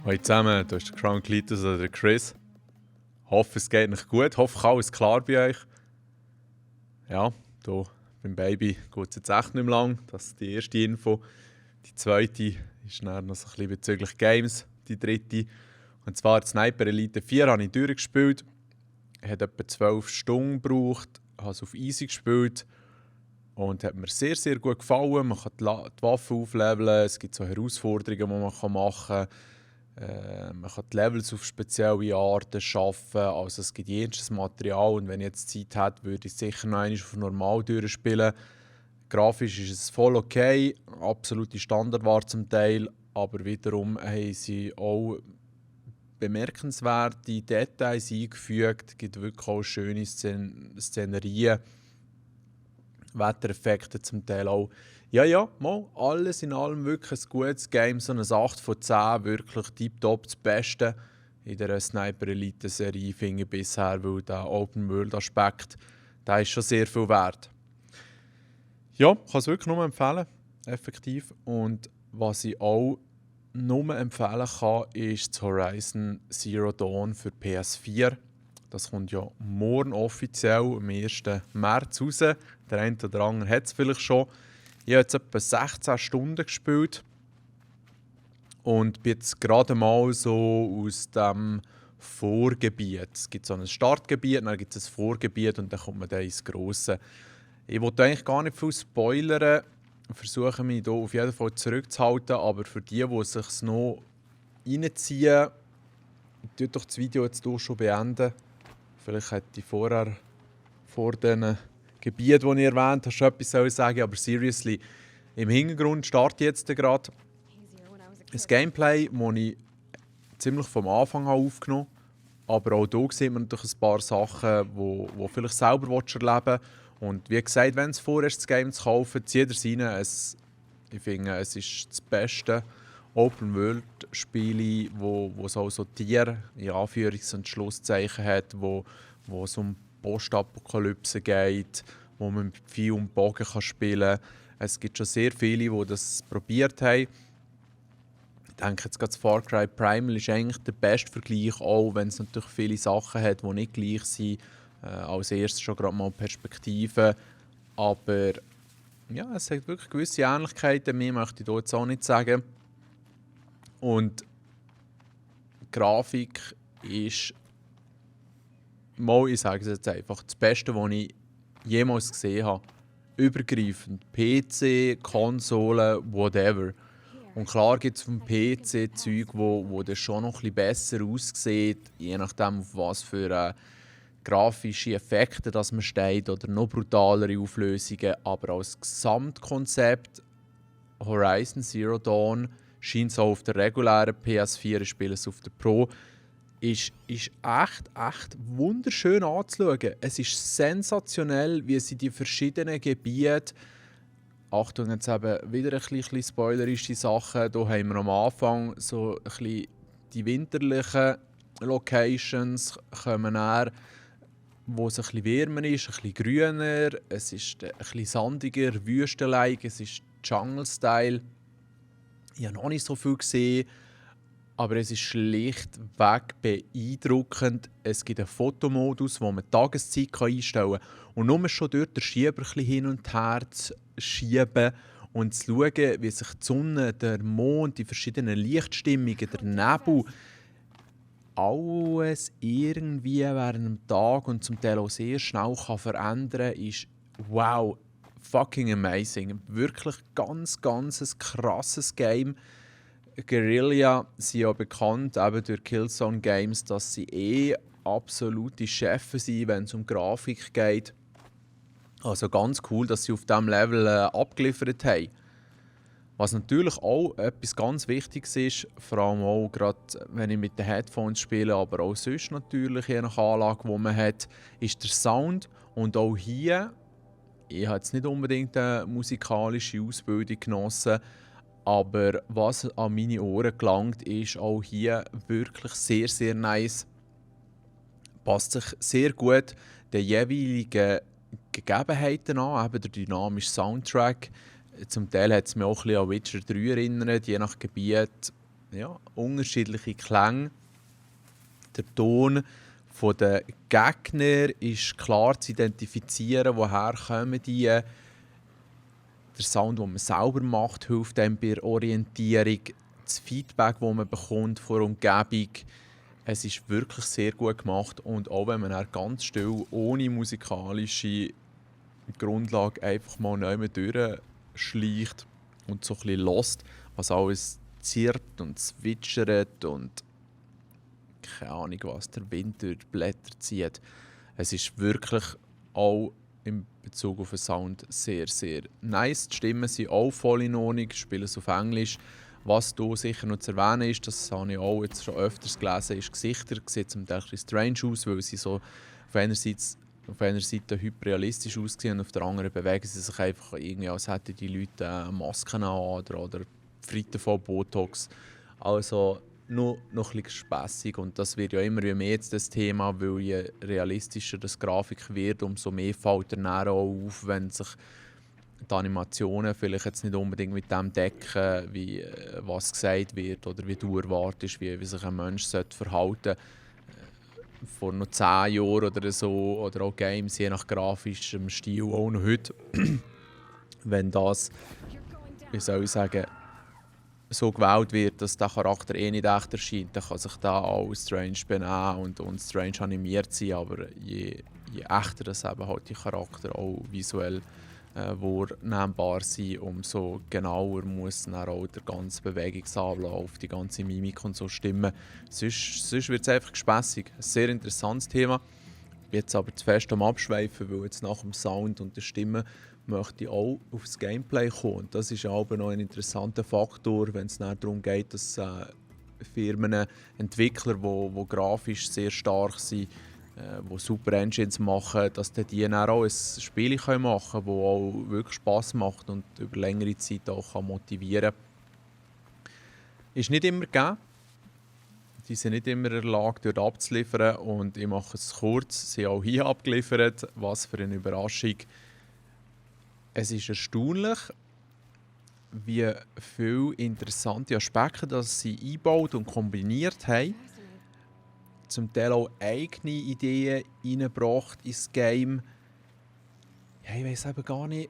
Hallo zusammen, du bist der Crown Cletus oder der Chris. Hoffe, es geht euch gut. Hoffe, alles klar bei euch. Ja, du, beim Baby geht es jetzt echt nicht mehr lang. Das ist die erste Info. Die zweite ist dann noch so ein bisschen bezüglich Games, die dritte. Und zwar die Sniper Elite 4 habe ich durchgespielt. Hat etwa 12 Stunden gebraucht, habe es auf Easy gespielt und hat mir sehr, sehr gut gefallen. Man kann die Waffen aufleveln, es gibt so Herausforderungen, die man machen kann. Man kann die Levels auf spezielle Arten schaffen, also es gibt jedes Material und wenn ich jetzt Zeit hätte, würde ich sicher noch einmal auf normal durchspielen. Grafisch ist es voll okay, absolute Standardware zum Teil, aber wiederum haben sie auch bemerkenswerte Details eingefügt, es gibt wirklich auch schöne Szenerien, Wettereffekte zum Teil auch. Ja, mal, alles in allem wirklich ein gutes Game, so ein 8 von 10, wirklich tiptop, das Beste in der Sniper Elite Serie finde ich bisher, weil der Open World Aspekt, der ist schon sehr viel wert. Ja, ich kann es wirklich nur empfehlen, effektiv. Und was ich auch nur empfehlen kann, ist das Horizon Zero Dawn für PS4. Das kommt ja morgen offiziell am 1. März raus. Der eine oder andere hat es vielleicht schon. Ich habe jetzt etwa 16 Stunden gespielt und bin jetzt gerade mal so aus dem Vorgebiet. Es gibt so ein Startgebiet, dann gibt es ein Vorgebiet und dann kommt man dann ins Grosse. Ich wollte eigentlich gar nicht viel spoilern, versuche mich hier auf jeden Fall zurückzuhalten, aber für die es sich noch reinziehen, ich doch das Video jetzt hier schon beenden. Vielleicht hätte ich vor diesen Gebieten, die ich erwähnt habe, schon etwas sagen, aber seriously, im Hintergrund startet jetzt gerade ein Gameplay, das ich ziemlich vom Anfang an aufgenommen habe. Aber auch hier sieht man natürlich ein paar Sachen, die vielleicht selber erleben willst. Und wie gesagt, wenn es vorerst das Game zu kaufen, zieht es rein. Ich finde, es ist das beste Open-World-Spiel, wo so Tiere in Anführungs- und Schlusszeichen hat, wo es um Postapokalypse geht, wo man mit Pfeil und Bogen spielen kann. Es gibt schon sehr viele, die das probiert haben. Ich denke, jetzt gerade Far Cry Primal ist eigentlich der beste Vergleich, auch wenn es natürlich viele Sachen hat, die nicht gleich sind. Als erstes schon gerade mal Perspektiven. Aber ja, es hat wirklich gewisse Ähnlichkeiten. Mehr möchte ich hier jetzt auch nicht sagen. Und die Grafik ist, ich sage es jetzt einfach, das Beste, was ich jemals gesehen habe. Übergreifend. PC, Konsole, whatever. Und klar gibt es vom PC Zeug, wo das schon noch ein bisschen besser aussieht, je nachdem, auf was für grafische Effekte das man steht oder noch brutalere Auflösungen. Aber als Gesamtkonzept Horizon Zero Dawn scheint es auch auf der regulären PS4 spielen, es auf der Pro. Ist echt wunderschön anzuschauen. Es ist sensationell, wie sie die verschiedenen Gebiete. Achtung, jetzt eben wieder ein bisschen spoilerische Sachen. Hier haben wir am Anfang so ein bisschen die winterlichen Locations, kommen näher, wo es ein bisschen wärmer ist, ein bisschen grüner. Es ist ein bisschen sandiger, wüstenlike, es ist Jungle-Style. Ich habe noch nicht so viel gesehen. Aber es ist schlichtweg beeindruckend. Es gibt einen Fotomodus, wo man die Tageszeit einstellen kann. Und nur schon dort den Schieber ein bisschen hin und her zu schieben und zu schauen, wie sich die Sonne, der Mond, die verschiedenen Lichtstimmungen, der Nebel, alles irgendwie während dem Tag und zum Teil auch sehr schnell kann verändern kann, ist wow, fucking amazing. Wirklich ganz ein krasses Game. Guerrilla sind ja bekannt eben durch Killzone Games, dass sie absolute Chefs sind, wenn es um Grafik geht. Also ganz cool, dass sie auf diesem Level abgeliefert haben. Was natürlich auch etwas ganz Wichtiges ist, vor allem auch gerade, wenn ich mit den Headphones spiele, aber auch sonst natürlich, je nach Anlage, die man hat, ist der Sound. Und auch hier, ich habe jetzt nicht unbedingt eine musikalische Ausbildung genossen, aber was an meine Ohren gelangt, ist auch hier wirklich sehr nice. Passt sich sehr gut den jeweiligen Gegebenheiten an, eben der dynamische Soundtrack. Zum Teil hat es mich auch ein bisschen an Witcher 3 erinnert, je nach Gebiet. ja, unterschiedliche Klänge. Der Ton der Gegner ist klar zu identifizieren, woher kommen die. Der Sound, den man selber macht, hilft einem bei der Orientierung. Das Feedback, das man bekommt von der Umgebung, es ist wirklich sehr gut gemacht. Und auch wenn man dann ganz still, ohne musikalische Grundlage, einfach mal neu durchschleicht und so ein bisschen hört, was alles zirpt und zwitschert und keine Ahnung was, der Wind durch die Blätter zieht. Es ist wirklich auch in Bezug auf den Sound sehr, sehr nice. Die Stimmen sind auch voll in Ordnung, spielen es auf Englisch. Was hier sicher noch zu erwähnen ist, das habe ich auch jetzt schon öfters gelesen, ist Gesichter. Sieht zum Teil ein bisschen strange aus, weil sie so auf einer Seite hyperrealistisch aussehen und auf der anderen bewegen sie sich einfach irgendwie, als hätten die Leute Masken an oder Fritten von Botox. Also noch ein bisschen spässig und das wird ja immer mehr jetzt das Thema, weil je realistischer das Grafik wird, umso mehr fällt er auch auf, wenn sich die Animationen vielleicht jetzt nicht unbedingt mit dem decken, wie was gesagt wird oder wie du erwartest, wie sich ein Mensch verhalten sollte. Vor noch 10 Jahren oder so, oder auch Games, je nach grafischem Stil, auch noch heute. Wenn das, wie soll ich sagen, so gewählt wird, dass der Charakter nicht echt erscheint, dann kann sich der auch strange benehmen und strange animiert sein, aber je echter das eben halt die Charakter auch visuell wahrnehmbar sind, umso genauer muss dann auch der ganze Bewegungsablauf, die ganze Mimik und so stimmen. Sonst wird es einfach gespässig. Ein sehr interessantes Thema. Jetzt aber zu fest am Abschweifen, weil jetzt nach dem Sound und der Stimme möchte ich auch aufs Gameplay kommen. Und das ist aber noch ein interessanter Faktor, wenn es darum geht, dass Firmen, Entwickler, die grafisch sehr stark sind, die super Engines machen, dass die dann auch ein Spiel machen können, das auch wirklich Spass macht und über längere Zeit auch motivieren kann. Ist nicht immer gegeben. Die sind nicht immer in der Lage, dort abzuliefern. Und ich mache es kurz. Sie haben auch hier abgeliefert. Was für eine Überraschung. Es ist erstaunlich, wie viele interessante Aspekte dass sie eingebaut und kombiniert haben. Zum Teil auch eigene Ideen reingebracht ins Game. Ja, ich weiss eben gar nicht.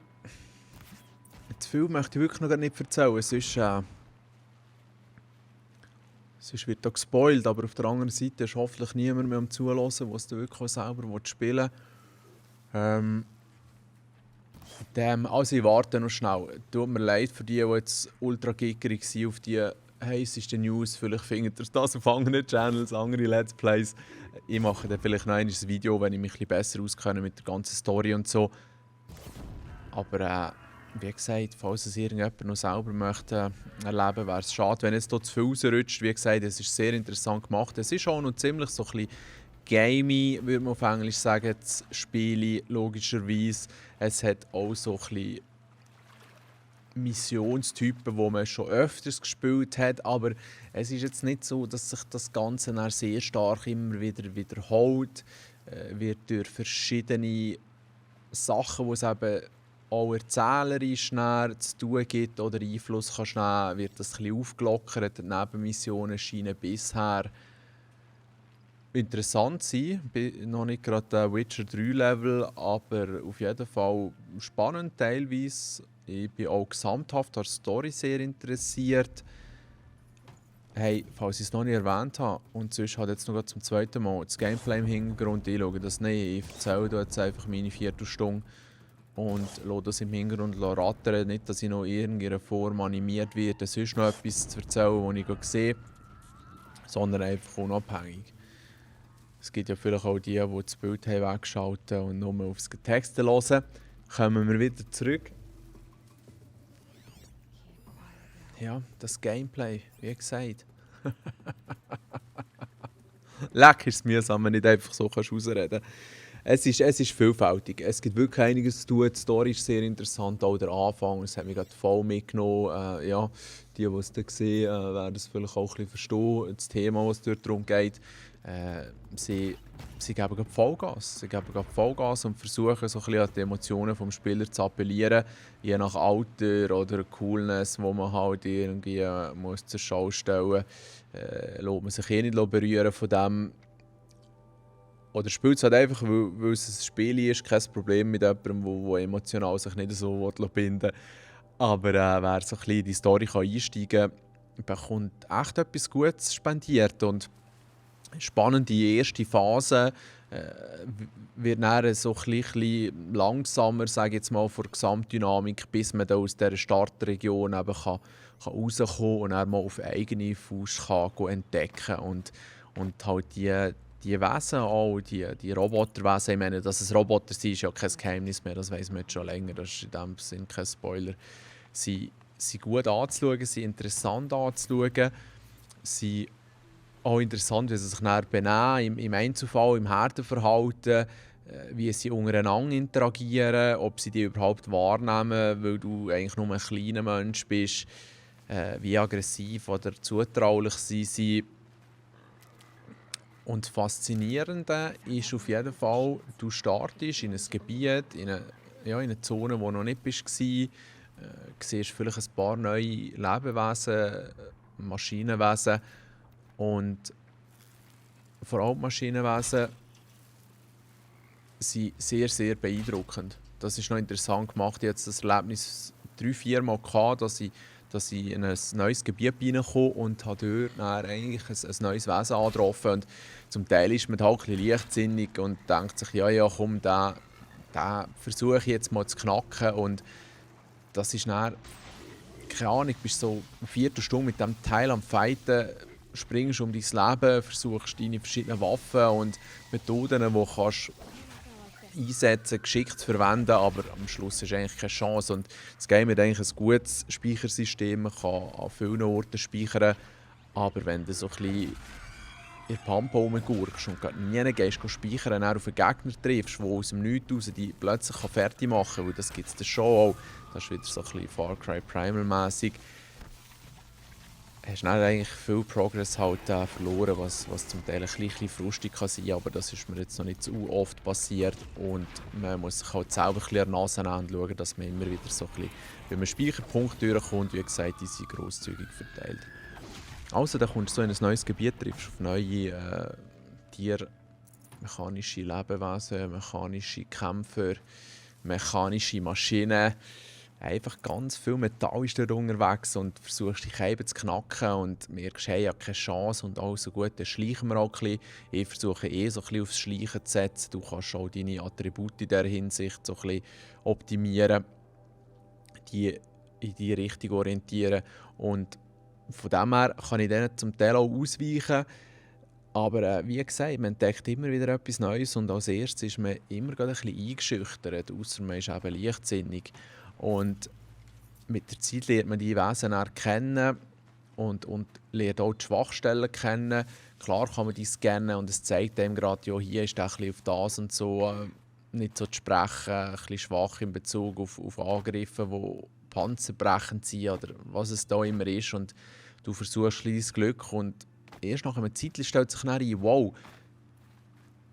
Zu viel möchte ich wirklich noch gar nicht erzählen. Sonst wird da gespoilt, aber auf der anderen Seite ist hoffentlich niemand mehr am Zuhören, der es wirklich auch selber spielen will. Also ich warte noch schnell. Tut mir leid für die jetzt ultra gickerig waren auf die heisseste News. Vielleicht findet ihr das auf anderen Channels, andere Let's Plays. Ich mache dann vielleicht noch ein Video, wenn ich mich ein bisschen besser auskenne mit der ganzen Story und so. Aber wie gesagt, falls es irgendjemand noch selber möchte erleben, wäre es schade, wenn es hier zu viel rausrutscht. Wie gesagt, es ist sehr interessant gemacht. Es ist auch noch ziemlich so ein bisschen gamey, würde man auf Englisch sagen, das Spiel logischerweise. Es hat auch so ein bisschen Missionstypen, die man schon öfters gespielt hat, aber es ist jetzt nicht so, dass sich das Ganze dann sehr stark immer wieder wiederholt, wird durch verschiedene Sachen, die es eben auch erzählerisch zu tun gibt oder Einfluss kann nehmen, wird das ein bisschen aufgelockert. Die Nebenmissionen scheinen bisher interessant zu sein. Noch nicht gerade der Witcher 3 Level, aber auf jeden Fall spannend teilweise. Ich bin auch gesamthaft an der Story sehr interessiert. Hey, falls ich es noch nicht erwähnt habe, und sonst halt jetzt noch zum zweiten Mal das Gameplay im Hintergrund einschauen, das nicht. Ich erzähle jetzt einfach meine Viertelstunde und lasse das im Hintergrund rattern. Nicht, dass ich noch in irgendeiner Form animiert werde, sonst noch etwas zu erzählen, was ich gerade sehe, sondern einfach unabhängig. Es gibt ja vielleicht auch die das Bild haben weggeschaltet und nur aufs Text hören. Kommen wir wieder zurück. Ja, das Gameplay, wie gesagt. Leck ist es mühsam, wenn du nicht einfach so ausreden kannst. Es ist vielfältig. Es gibt wirklich einiges zu tun. Die Story ist sehr interessant, auch der Anfang. Es hat mich gerade voll mitgenommen. Die es dann sehen, werden es vielleicht auch ein bisschen verstehen. Das Thema, was dort darum geht. Sie geben gerade Vollgas. Sie geben gerade Vollgas und versuchen so ein bisschen an die Emotionen des Spielers zu appellieren. Je nach Alter oder Coolness, wo man halt irgendwie muss zur Schau stellen muss, lässt man sich nicht berühren von dem. Oder spielt es halt einfach, weil es ein Spiel ist, kein Problem mit jemandem, der emotional sich nicht so binden will. Aber wer so ein bisschen in die Story einsteigen kann, bekommt echt etwas Gutes spendiert. Und spannend, die erste Phase wird dann so ein bisschen langsamer, sage ich jetzt mal, von der Gesamtdynamik, bis man dann aus dieser Startregion eben kann rauskommen und dann mal auf eigene Faust kann entdecken und halt die Wesen auch, die Roboterwesen, ich meine, dass es Roboter sind, ist ja kein Geheimnis mehr, das weiss man jetzt schon länger, das ist in dem Sinne kein Spoiler. Sie sind gut anzuschauen, sie sind interessant anzuschauen, sie auch interessant, wie sie sich dann benehmen, im Einzelfall, im Herdenverhalten, wie sie untereinander interagieren, ob sie die überhaupt wahrnehmen, weil du eigentlich nur ein kleiner Mensch bist, wie aggressiv oder zutraulich sie sind. Und das Faszinierende ist auf jeden Fall, du startest in ein Gebiet, in eine Zone, wo du noch nicht warst, siehst vielleicht ein paar neue Lebewesen, Maschinenwesen und vor allem Maschinenwesen sind sehr, sehr beeindruckend. Das ist noch interessant gemacht. Ich hatte das Erlebnis 3-4 Mal gehabt, dass ich in ein neues Gebiet reinkomme und habe dort dann eigentlich ein neues Wesen angetroffen. Und zum Teil ist man halt ein bisschen leichtsinnig und denkt sich, ja komm, den versuche ich jetzt mal zu knacken. Und das ist dann, keine Ahnung, du bist so eine Viertelstunde mit diesem Teil am Fighten, springst um dein Leben, versuchst deine verschiedenen Waffen und Methoden, die du kannst einsetzen, geschickt zu verwenden, aber am Schluss ist eigentlich keine Chance. Und das Game hat eigentlich ein gutes Speichersystem, man kann an vielen Orten speichern, aber wenn du so ein bisschen in der Pampa rumgurkst und nie gehst speichern, und dann auf einen Gegner triffst, der aus dem Nichts raus die plötzlich fertig machen kann, weil das gibt es dann schon auch, das ist wieder so ein bisschen Far Cry Primal-mässig, hast du dann eigentlich viel Progress halt, verloren, was zum Teil ein bisschen frustig kann sein, aber das ist mir jetzt noch nicht so oft passiert und man muss sich halt selber ein bisschen an die Nase nehmen und schauen, dass man immer wieder so ein bisschen, wenn man Speicherpunkt durchkommt, wie gesagt, die sind grosszügig verteilt. Also, dann kommst du so in ein neues Gebiet, triffst auf neue Tiere, mechanische Lebewesen, mechanische Kämpfer, mechanische Maschinen. Einfach ganz viel Metall ist da unterwegs und versuchst die Scheiben zu knacken und merkst, hey, ich habe keine Chance und alles so gut, dann schleichen wir auch ein bisschen. Ich versuche so ein bisschen aufs Schleichen zu setzen. Du kannst auch deine Attribute in dieser Hinsicht so ein bisschen optimieren, die in diese Richtung orientieren. Und von dem her kann ich denen zum Teil auch ausweichen. Aber wie gesagt, man entdeckt immer wieder etwas Neues und als erstes ist man immer ein bisschen eingeschüchtert, ausser man ist eben leichtsinnig. Und mit der Zeit lernt man die Wesen erkennen und lernt auch die Schwachstellen kennen. Klar kann man die scannen und es zeigt einem gerade, ja, hier ist er ein bisschen auf das und so nicht so zu sprechen, ein bisschen schwach in Bezug auf Angriffe, die panzerbrechend sind oder was es da immer ist. Und du versuchst dein Glück und erst nach einer Zeit stellt sich dann ein, wow,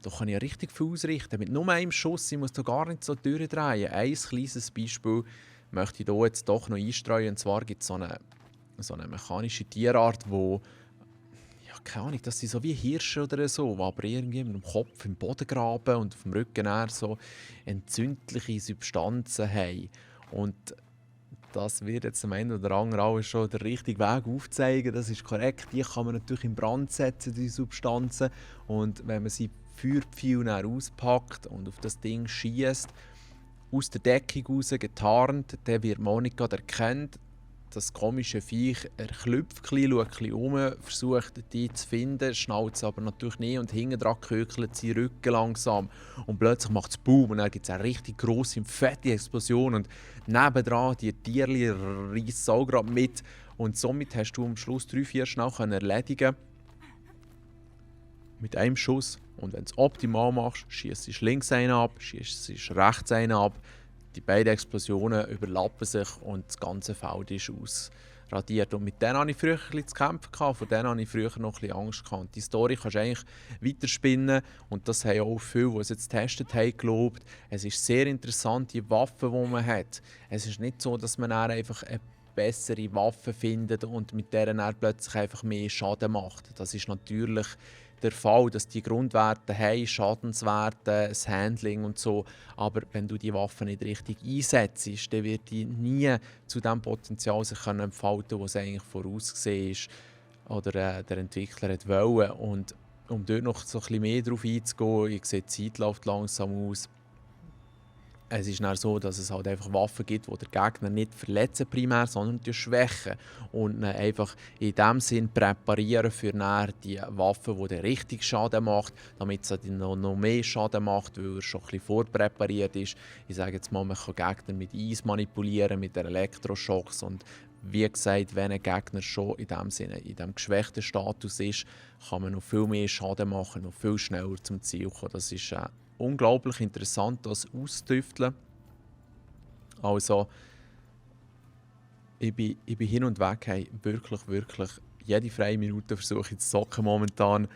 da kann ich ja richtig viel ausrichten. Mit nur einem Schuss, ich muss da gar nicht so durchdrehen. Ein kleines Beispiel möchte ich hier jetzt doch noch einstreuen. Und zwar gibt es so eine mechanische Tierart, wo, ja, keine Ahnung, das sind so wie Hirsche oder so, die aber irgendwie mit dem Kopf im Boden graben und auf dem Rücken so entzündliche Substanzen haben. Und das wird jetzt am Ende oder anderen auch schon den richtigen Weg aufzeigen. Das ist korrekt. Die kann man natürlich in Brand setzen, die Substanzen. Und wenn man sie Feuerpfeil auspackt und auf das Ding schießt, aus der Deckung raus getarnt, dann wird man auch nicht gerade erkannt. Das komische Viech erklüpft ein bisschen, schaut ein bisschen um, versucht die zu finden, schnallt es aber natürlich nicht und hinten dran kökelt sein Rücken langsam. Und plötzlich macht es Boom und dann gibt es eine richtig grosse, fette Explosion und nebendran die Tierchen reissen auch gerade mit. Und somit hast du am Schluss 3-4 schnell erledigen mit einem Schuss. Und wenn du es optimal machst, schießt du links einen ab, schießt du rechts einen ab. Die beiden Explosionen überlappen sich und das ganze Feld ist radiert. Und mit denen hatte ich früher ein bisschen zu kämpfen, von denen hatte ich früher noch ein bisschen Angst gehabt. Und die Story kannst du eigentlich weiterspinnen und das haben auch viele, die es jetzt getestet haben, gelobt. Es ist sehr interessant, die Waffen, die man hat. Es ist nicht so, dass man dann einfach eine bessere Waffe findet und mit der dann plötzlich einfach mehr Schaden macht. Das ist natürlich der Fall, dass die Grundwerte haben, Schadenswerte, das Handling und so. Aber wenn du die Waffe nicht richtig einsetzt, dann wird die nie zu dem Potenzial sich entfalten, das eigentlich vorausgesehen ist oder der Entwickler hat wollen. Und um dort noch so ein bisschen mehr darauf einzugehen, ich sehe, die Zeit läuft langsam aus. Es ist dann so, dass es halt einfach Waffen gibt, die der Gegner nicht verletzen primär, sondern schwächen. Und ihn einfach in dem Sinn präparieren für die Waffe, die den richtigen Schaden macht, damit es noch mehr Schaden macht, weil er schon ein bisschen vorpräpariert ist. Ich sage jetzt mal, man kann Gegner mit Eis manipulieren, mit Elektroschocks. Und wie gesagt, wenn ein Gegner schon in dem Sinne in diesem geschwächten Status ist, kann man noch viel mehr Schaden machen, noch viel schneller zum Ziel kommen. Das ist unglaublich interessant, das auszutüfteln. Also, ich bin hin und weg, hey, wirklich, jede freie Minute versuche ich zu zocken momentan.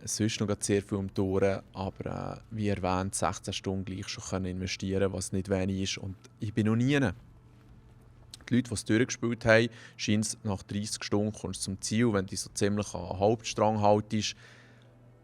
Sonst noch sehr viel um die Ohren, aber wie erwähnt, 16 Stunden gleich schon investieren, was nicht wenig ist. Und ich bin noch nie. Die Leute, die es durchgespielt haben, scheint es nach 30 Stunden kommst zum Ziel, wenn du so ziemlich an Hauptstrang haltest.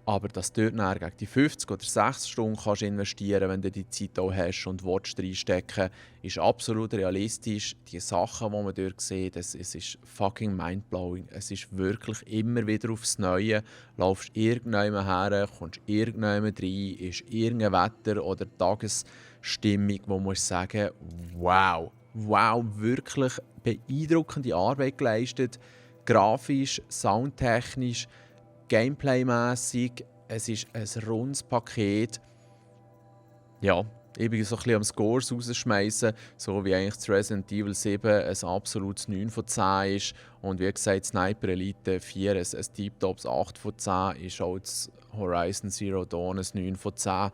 Aber dass du dort gegen die 50 oder 60 Stunden kannst investieren, wenn du die Zeit auch hast und willst reinstecken, ist absolut realistisch. Die Sachen, die man dort sieht, es ist fucking mindblowing. Es ist wirklich immer wieder aufs Neue. Laufst irgendjemand her, kommst irgendjemand rein, ist irgendein Wetter oder Tagesstimmung, wo man sagen wow, wirklich beeindruckende Arbeit geleistet. Grafisch, soundtechnisch, Gameplay-mässig, es ist ein rundes Paket. Ja, ich bin so ein bisschen am Scores rausschmeißen, so wie eigentlich das Resident Evil 7 ein absolutes 9 von 10 ist. Und wie gesagt, Sniper Elite 4 ein Deep Tops 8 von 10 ist auch das Horizon Zero Dawn ein 9 von 10.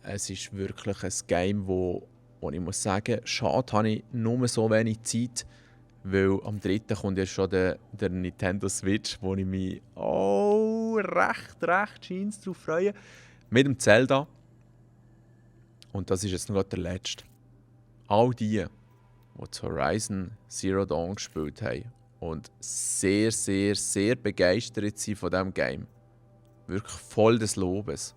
Es ist wirklich ein Game, wo ich muss sagen, schade habe ich nur so wenig Zeit. Weil am 3. kommt ja schon der Nintendo Switch, wo ich mich recht scheint darauf freue. Mit dem Zelda. Und das ist jetzt noch der letzte. All die das Horizon Zero Dawn gespielt haben und sehr begeistert sind von diesem Game. Wirklich voll des Lobes.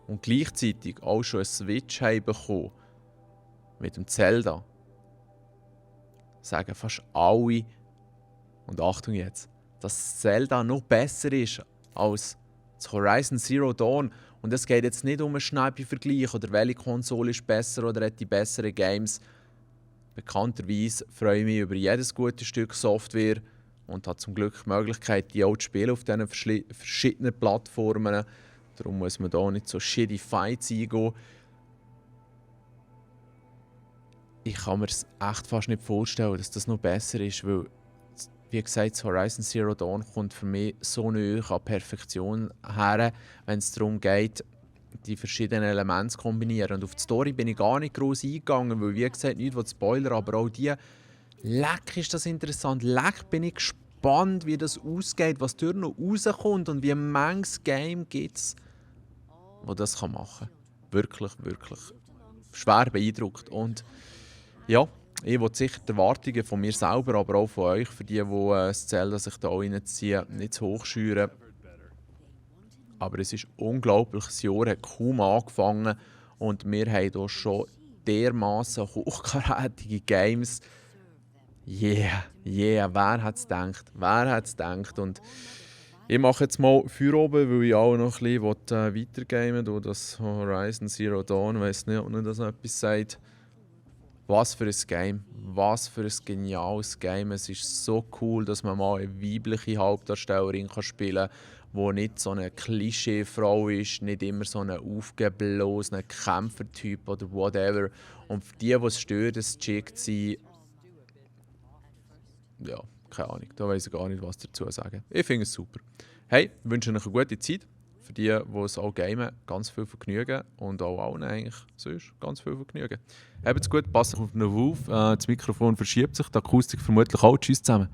Und gleichzeitig auch schon eine Switch haben bekommen. Mit dem Zelda. Sagen fast alle, und Achtung jetzt, dass Zelda noch besser ist als das Horizon Zero Dawn. Und es geht jetzt nicht um einen Schnäppi-Vergleich oder welche Konsole ist besser oder hat die besseren Games. Bekannterweise freue ich mich über jedes gute Stück Software und habe zum Glück die Möglichkeit, die auch zu spielen auf diesen verschiedenen Plattformen. Darum muss man da nicht so shitty Fights eingehen. Ich kann mir es echt fast nicht vorstellen, dass das noch besser ist, weil, wie gesagt, das Horizon Zero Dawn kommt für mich so nahe an Perfektion her, wenn es darum geht, die verschiedenen Elemente zu kombinieren. Und auf die Story bin ich gar nicht groß eingegangen, weil, wie gesagt, nichts was Spoiler, aber auch die, leck ist das interessant, leck bin ich gespannt, wie das ausgeht, was dort noch rauskommt und wie manches Game gibt es, das das machen kann. Wirklich schwer beeindruckt. Und ja, ich will sicher die Erwartungen von mir selber, aber auch von euch, für die das Zelda sich da reinziehen, nicht zu hoch schüren. Aber es ist unglaublich, das Jahr hat kaum angefangen und wir haben hier schon dermassen hochkarätige Games. Yeah, wer hat es gedacht? Und ich mache jetzt mal Feuer oben, weil ich auch noch ein bisschen weitergamen will. Das Horizon Zero Dawn, ich weiss nicht, ob mir das etwas sagt. Was für ein Game, was für ein geniales Game. Es ist so cool, dass man mal eine weibliche Hauptdarstellerin spielen kann, die nicht so eine Klischeefrau ist, nicht immer so ein aufgeblosener Kämpfertyp oder whatever. Und für die es stört, das Chick zu sein, ja, keine Ahnung, da weiss ich gar nicht, was dazu sagen. Ich finde es super. Hey, ich wünsche euch eine gute Zeit. für die es auch gamen, ganz viel Vergnügen und auch allen eigentlich sonst ganz viel Vergnügen. Habt's gut, passt auf den auf. Das Mikrofon verschiebt sich, die Akustik vermutlich auch. Tschüss zusammen.